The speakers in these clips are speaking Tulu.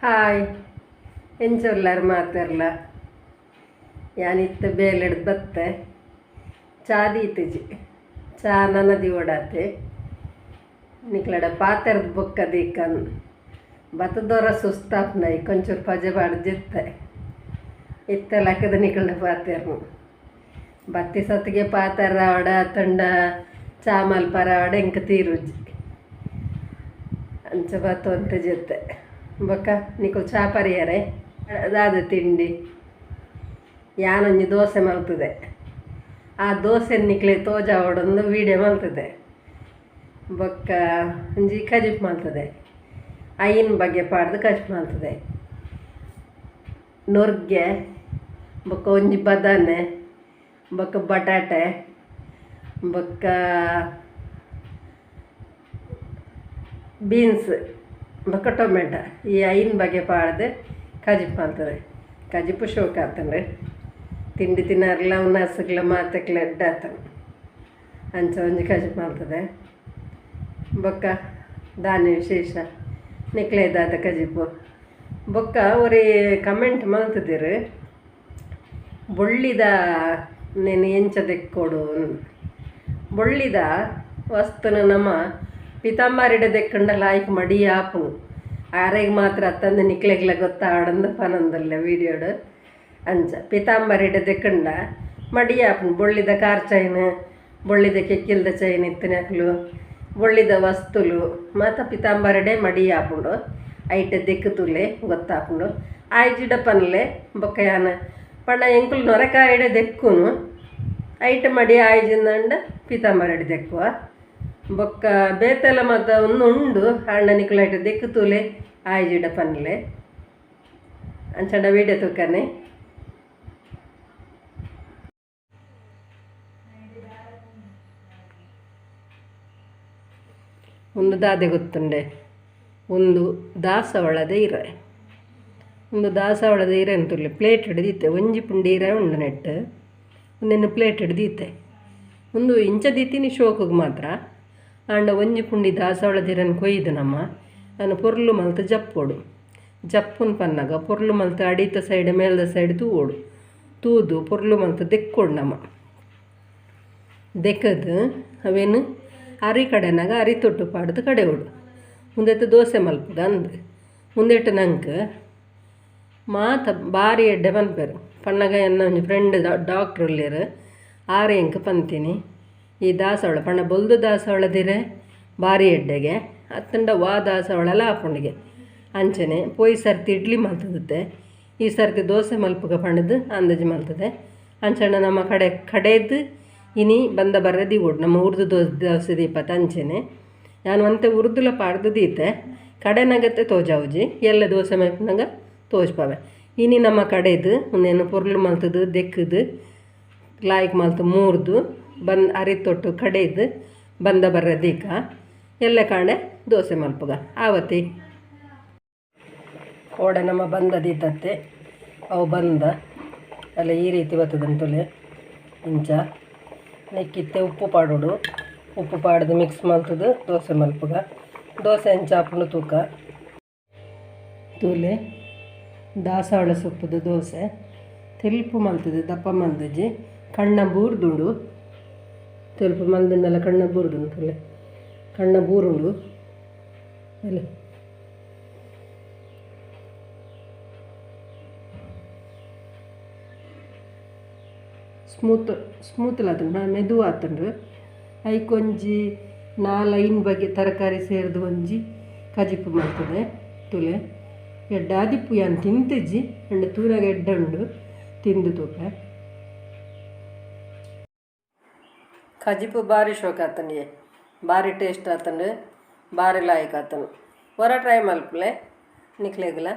Hi ಎಂಚೊಲ್ಲಾರ್ ಮಾತೆರ್ಲ ಯಾನಿತ್ತೆ ಬೇಲೆಡ್ದ್ ಬತ್ತೆ ಚಾ ದೀತಿಜಿ ಚಾ ನನ ದಿವೊಡಾತೆ ನಿಕ್ಲಡ ಪಾತೆರ್ದ್ ಬೊಕ್ಕ ದೀಕನ್ ಬತ್ತದೊರ ಸುಸ್ತಾಪುನ ಕೊಂಚೂರು ಪಜೆ ಪಾಡ್ದ್ ಜೆತ್ತೆ ಇತ್ತೆ ಲಕ್ಕದ ನಿಕಲ್ಡ ಪಾತೆರ್ನು ಬತ್ತಿ ಸತ್ತಿಗೆ ಪಾತೆರಾವಡ ಅತ್ತಂಡ ಚಾ ಮಲ್ಪರಾವಡ ಎಂಕ್ ತೀರುಜಿ ಅಂಚ ಬತ್ತೊಂತೆ ಜೆತ್ತೆ ಬೊಕ್ಕ ನಿಕುಲು ಚಾ ಪರಿಯರೆ ದಾದ ತಿಂಡಿ ಯಾನೊಂಜಿ ದೋಸೆ ಮಲ್ತದೆ ಆ ದೋಸೆ ನಿಕ್ಲೆ ತೋಜಾವೊಡೊಂದು ವೀಡಿಯೋ ಮಲ್ತದೆ ಬೊಕ್ಕ ಒಂಜಿ ಕಜಿಪು ಮಲ್ತದೆ ಐನ್ ಬಗ್ಗೆ ಪಾಡ್ದು ಕಜಿಪು ಮಲ್ತದೆ ನುರ್ಗೆ ಬೊಕ್ಕ ಒಂಜಿ ಬದಾನೆ ಬೊಕ್ಕ ಬಟಾಟೆ ಬೊಕ್ಕ ಬೀನ್ಸ್ ಬೊಕ್ಕ ಟೊಮೆಟೊ ಈ ಐನ್ ಬಗೆ ಪಾಡ್ದು ಕಜಿಪು ಮಲ್ತದೆ ಕಜಿಪು ಶೋಕ್ ಆತಂಡು ತಿಂಡಿ ತಿನ್ನರ್ಲ ಉನಸ್ಗ್ಲ ಮಾತಕ್ಲ ಎಡ್ಡೆ ಆತಂಡು ಅಂಚ ಒಂಜಿ ಕಜಿಪು ಮಲ್ತದೆ ಬೊಕ್ಕ ದಾನೆ ವಿಶೇಷ ನಿಕ್ಲೆ ದಾದ ಕಜಿಪು ಬೊಕ್ಕ ಒರಿ ಕಮೆಂಟ್ ಮಲ್ತದಿರು ಬೊಳ್ಳಿದ ನೆನ್ ಎಂಚ ದೆಕ್ಕೊಡು ಬೊಳ್ಳಿದ ವಸ್ತುನ ನಮ್ಮ ಪಿತಾಂಬರಿಡ ದೆಕ್ಕಂಡ ಲಾಯ್ಕ್ ಮಡಿ ಆಪುಂಡು ಆರೆಗ್ ಮಾತ್ರ ಅತ್ತಂದು ನಿಕ್ಲೆಗ್ಲ ಗೊತ್ತಾವಡಂದು ಪನೊಂದುಲ್ಲೆ ವೀಡಿಯೋಡ್ ಅಂಚ ಪಿತಾಂಬರಿಡ ದೆಕ್ಕಂಡ ಮಡಿ ಆಪುಂಡು ಬೊಳ್ಳಿದ ಕಾರ್ ಚೈನ್ ಬೊಳ್ಳಿದ ಕೆಕ್ಕಿಲ್ದ ಚೈನ್ ಇತ್ತಿನಕ್ಲು ಬೊಳ್ಳಿದ ವಸ್ತುಲು ಮಾತ ಪಿತಾಂಬರಿಡೆ ಮಡಿ ಆಪುಂಡು ಐಟ್ ದೆಕ್ಕು ತೂಲೆ ಗೊತ್ತಾಪುಂಡು ಆಯ್ಜಿಡ ಪನ್ಲೆ ಬೊಕ್ಕ ಯಾನ್ ಪಂಡ ಎಂಕುಲು ನೊರೆಕಾಯಿಡೆ ದೆಕ್ಕುನು ಐಟ್ ಮಡಿ ಆಯ್ಜಿಂದಂಡ ಪಿತಾಂಬರಿಡೆ ದೆಕ್ಕುವ ಬೊಕ್ಕ ಬೇತೆಲ ಮಾತ ಒಂದು ಉಂಡು ಆಂಡ ನಿಕುಲು ಐಟ್ ದೆಕ್ಕು ತೂಲೆ ಆಯ್ಜಿಡ ಪನ್ಲೆ ಅಂಚಂಡ ವೀಡಿಯೋ ತೂಕನೆ. ಒಂದು ದಾದೆ ಗೊತ್ತುಂಡೆ ಒಂದು ದಾಸವಾಳದ ಇರೆ ಒಂದು ದಾಸವಾಳದ ಇರೆ ಅಂತುಲ್ಲೆ ಪ್ಲೇಟ್ ಹಿಡ್ದಿತ್ತೆ ಒಂಜಿ ಪುಂಡಿ ಇರೆ ಉಂಡು ನೆಟ್ ಒಂದೆನ್ನು ಪ್ಲೇಟ್ ಹಿಡ್ದಿತ್ತೆ ಒಂದು ಇಂಚ ದೀತಿನಿ ಶೋಕುಗ್ ಮಾತ್ರ ಆಂಡ ಒಂಜಿ ಪುಂಡಿ ದಾಸವಾಳದ ಇರೆನ್ ಕೊಯ್ದು ನಮ್ಮ ಅನ್ ಪೊರ್ಲು ಮಲ್ತ್ ಜಪ್ಪೊಡು ಜಪ್ಪುನ್ ಪನ್ನಗ ಪೊರ್ಲು ಮಲ್ತ್ ಅಡಿತ ಸೈಡ್ ಮೇಲ್ದ ಸೈಡ್ ತೂವೊಡು ತೂದು ಪೊರ್ಲು ಮಲ್ತ್ ದೆಕ್ಕೊಡು ನಮ್ಮ ದೆಕ್ಕದು ಅವೇನು ಅರಿ ಕಡೆನಾಗ ಅರಿ ತೊಟ್ಟು ಪಾಡ್ದು ಕಡೆವೊಡು ಉಂದೆತ್ ದೋಸೆ ಮಲ್ಪುಗ ಅಂದ್ ಉಂದೆಟ್ ನಂಕ್ ಮಾತ ಬಾರಿ ಎಡ್ಡೆ ಪನ್ಪೆರ್ ಪನ್ನಗ ಎನ್ನ ಒಂಜಿ ಫ್ರೆಂಡ್ ಡಾಕ್ಟ್ರ್ ಉಲ್ಲೆರ್ ಆರ್ ಎಂಕ್ ಪಂತೀನಿ ಈ ದಾಸವಾಳ ಪಂಡ ಬೊಲ್ದು ದಾಸವಾಳದಿರೆ ಬಾರಿ ಎಡ್ಡೆಗೆ ಅತ್ತಂಡ ವಾ ದಾಸವಾಳಲ ಆಪುಂಡಿಗೆ ಅಂಚನೆ ಪೋಯಿ ಸರ್ತಿ ಇಡ್ಲಿ ಮಲ್ತುದಿತ್ತೆ ಈ ಸರ್ತಿ ದೋಸೆ ಮಲ್ಪುಗ ಪಂಡ್ದು ಅಂದಾಜು ಮಲ್ತದೆ ಅಂಚಂಡ ನಮ್ಮ ಕಡೆ ಕಡೆದು ಇನಿ ಬಂದ ಬರ್ರೆ ದೀವೊಡು ನಮ್ಮ ಉರ್ದು ದೋಸೆ ದೋಸೆ ದೀಪತ್ ಅಂಚನೆ ಯಾನ್ ಒಂತೆ ಉರ್ದುಲ ಪಾಡ್ದು ದೀತೆ ಕಡೆನಗತ್ತೆ ತೋಜಾವುಜಿ ಎಲ್ಲ ದೋಸೆ ಮಲ್ಪುನಗ ತೋಜ್ಪಾವೆ ಇನಿ ನಮ್ಮ ಕಡೆದು ಉಂದೆನ್ ಪೊರ್ಲು ಮಲ್ತುದು ದೆಕ್ಕುದು ಲಾಯ್ಕ್ ಮಲ್ತು ಮೂರ್ದು ಬಂದ್ ಅರಿತೊಟ್ಟು ಕಡೆದು ಬಂದ ಬರ್ರೆ ದೀಕ ಎಲ್ಲ ಕಾಣೆ ದೋಸೆ ಮಲ್ಪುಗ ಆವತಿ ಕೋಡೆ ನಮ್ಮ ಬಂದ ದೀತತ್ತೆ ಅವು ಬಂದ ಅಲ್ಲ ಈ ರೀತಿ ಬರ್ತದಂತುಲೆ ಇಂಚ ನೆಕ್ಕಿತ್ತೆ ಉಪ್ಪು ಪಾಡೋಡು ಉಪ್ಪು ಪಾಡ್ದು ಮಿಕ್ಸ್ ಮಲ್ತುದು ದೋಸೆ ಮಲ್ಪುಗ ದೋಸೆ ಎಂಚ ಆಪುಂಡು ತೂಕ ತೂಲೆ ದಾಸವಾಳ ಸೊಪ್ಪುದ ದೋಸೆ ತೆಲ್ಪು ಮಲ್ತುದು ದಪ್ಪ ಮಲ್ದುಜಿ ಕಣ್ಣ ಬೂರ್ದುಂಡು ತೆಲ್ಪು ಮಲ್ದುಂಡಲ ಕಣ್ಣ ಬೂರ್ದುಂಡು ತೂಲೆ ಕಣ್ಣ ಬೂರುಂಡು ಅಲ್ಲ ಸ್ಮೂತ್ ಸ್ಮೂತ್ ಆತುಂಡು ಮೆದು ಆತುಂಡು ಐಕ್ ಒಂಜಿ ನಾಲ್ ಐನ್ ಬಗೆ ತರಕಾರಿ ಸೇರ್ದು ಒಂಜಿ ಕಜಿಪು ಮಲ್ತದೆ ತೂಲೆ ಎಡ್ಡೆ ಆದಿಪ್ಪು ಯಾನ್ ತಿಂತಿಜ್ಜಿ ಅಂಡ ತೂನಗ ಎಡ್ಡೆ ಉಂಡು ತಿಂದು ತೂಪೆ ಕಜಿಪು ಬಾರಿ ಶೋಕ್ ಆತಂಡು ಬಾರಿ ಟೇಸ್ಟ್ ಆತಂಡು ಬಾರಿ ಲಾಯ್ಕ್ ಆತಂಡು ಹೊರ ಟ್ರೈ ಮಲ್ಪಲೆ ನಿಕ್ಲೆಗ್ಲ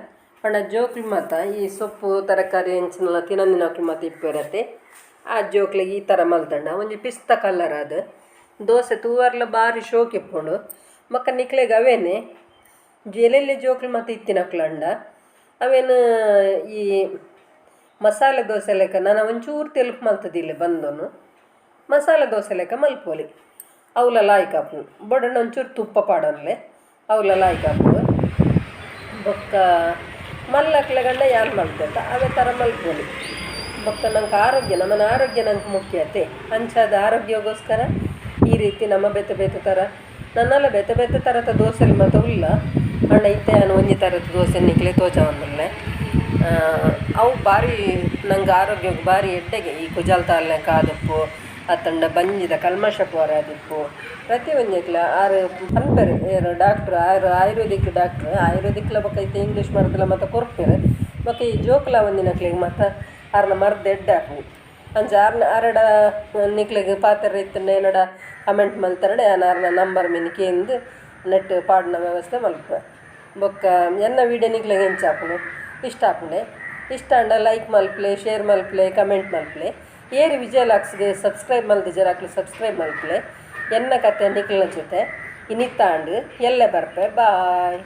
ಪಂಡ ಜೋಕ್ಲು ಮಾತ ಈ ಸೊಪ್ಪು ತರಕಾರಿ ಎಂಚಿನಲ ತಿನಂದಿನಕ್ಲು ಮಾತ ಇಪ್ಪೆರತೆ ಆ ಜೋಕ್ಲಿಗೆ ಈ ಥರ ಮಲ್ತಂಡ ಒಂಜಿ ಪಿಸ್ತ ಕಲರ್ ಅದು ದೋಸೆ ತೂವರ್ಲ ಬಾರಿ ಶೋಕ್ ಇಪ್ಪುಂಡು ಬೊಕ್ಕ ನಿಕ್ಲೆಗ್ ಅವೇನೆ ಎಲ್ಲೆಲ್ಲೆ ಜೋಕ್ಲು ಮಾತ ಇತ್ತಿನಕ್ಲಂಡ ಅವೇನು ಈ ಮಸಾಲೆ ದೋಸೆ ಲೆಕ್ಕ ನನ ಒಂಚೂರು ತೆಲುಪು ಮಲ್ತದಿಲ್ಲ ಬಂದನು ಮಸಾಲೆ ದೋಸೆ ಲೆಕ್ಕ ಮಲ್ಪೊಲಿ ಅವುಲ ಲಾಯ್ಕ್ ಆಪುಂಡು ಬೊಡಂಡ ಒಂಚೂರು ತುಪ್ಪ ಪಾಡೊನ್ಲೆ ಅವುಲ ಲಾಯ್ಕ್ ಆಪುಂಡು ಬೊಕ್ಕ ಮಲ್ಲಕ್ಲೆಗಂಡ ಯಾನ್ ಮಲ್ತೆತ್ತ ಅವೇ ಥರ ಮಲ್ಪೊಲಿ. ಬೊಕ್ಕ ನಂಗೆ ಆರೋಗ್ಯ, ನಮ್ಮನ ಆರೋಗ್ಯ ನಂಗೆ ಮುಖ್ಯ ಅತೆ. ಅಂಚಾದ್ ಆರೋಗ್ಯಗೋಸ್ಕರ ಈ ರೀತಿ ನಮ್ಮ ಬೇತೆ ಬೇತೆ ಥರ ನನಲ ಬೇತೆ ಬೇತೆ ಥರತ ದೋಸೆಲು ಮಾತ ಉಲ್ಲ. ಆಂಡ ಇತ್ತೆ ಯಾನ್ ಒಂಜಿ ಥರದ ದೋಸೆ ನಿಕ್ಲೆಗ್ ತೋಜಾವೊಂದುಲ್ಲೆ. ಅವು ಬಾರಿ ನಂಗೆ ಆರೋಗ್ಯಗ್ ಬಾರಿ ಎಡ್ಡೆಗೆ. ಈ ಕುಜಲ್ ತಾಲ್ಲೆ ಕಾದುಪ್ಪು ಅತ್ತಂಡ ಬಂಜಿದ ಕಲ್ಮಶ ಪೋರಾದಿಪ್ಪು ಪ್ರತಿ ಒಂಜೆಕ್ಲ ಆರು ಪನ್ಪೆರ್ ಏರ್ ಡಾಕ್ಟ್ರ್ ಆರು ಆಯುರ್ವೇದಿಕ್ ಡಾಕ್ಟ್ರ್ ಆಯುರ್ವೇದಿಕ್ಲ ಬೊಕ್ಕ ಇತ್ತೆ ಇಂಗ್ಲೀಷ್ ಮರ್ದ್ಲ ಮಾತ ಕೊರ್ಪೆರ್. ಬೊಕ್ಕ ಈ ಜೋಕುಲಾವಂದಿನಕ್ಲೆಗ್ ಮಾತ ಆರ್ನ ಮರ್ದ್ ಎಡ್ಡೆ ಆಪುಂಡು. ಅಂಚ ಆರ್ನ ಆರೆಡ ನಿಕ್ಲೆಗ್ ಪಾತೆರ ಇತ್ತುಂಡ ಎನಡ ಕಮೆಂಟ್ ಮಲ್ತರ್ಡ ಯಾನ್ ಆರ್ನ ನಂಬರ್ ಮಿನಿ ಕೇಂದು ನೆಟ್ ಪಾಡುನ ವ್ಯವಸ್ಥೆ ಮಲ್ಪುವೆ. ಬೊಕ್ಕ ಎನ್ನ ವೀಡಿಯೋ ನಿಕ್ಲೆಗ್ ಎಂಚ ಆಪುಂಡು? ಇಷ್ಟ ಆಪುಂಡೆ? ಇಷ್ಟ ಆಂಡ ಲೈಕ್ ಮಲ್ಪುಲೆ, ಶೇರ್ ಮಲ್ಪುಲೆ, ಕಮೆಂಟ್ ಮಲ್ಪುಲೆ. ಏರ್ ವಿಜಯ ಲಾಕ್ಸ್ಗ್ ಸಬ್ಸ್ಕ್ರೈಬ್ ಮಲ್ದಿಜೆರ್ ಅಕ್ಲು ಸಬ್ಸ್ಕ್ರೈಬ್ ಮಲ್ಪುಲೆ. ಎನ್ನ ಕತೆ ನಿಕ್ಲೆನ ಜೊತೆ ಇನಿತಾಂಡ್ ಎಲ್ಲೆ ಬರ್ಪೆ. ಬಾಯ್.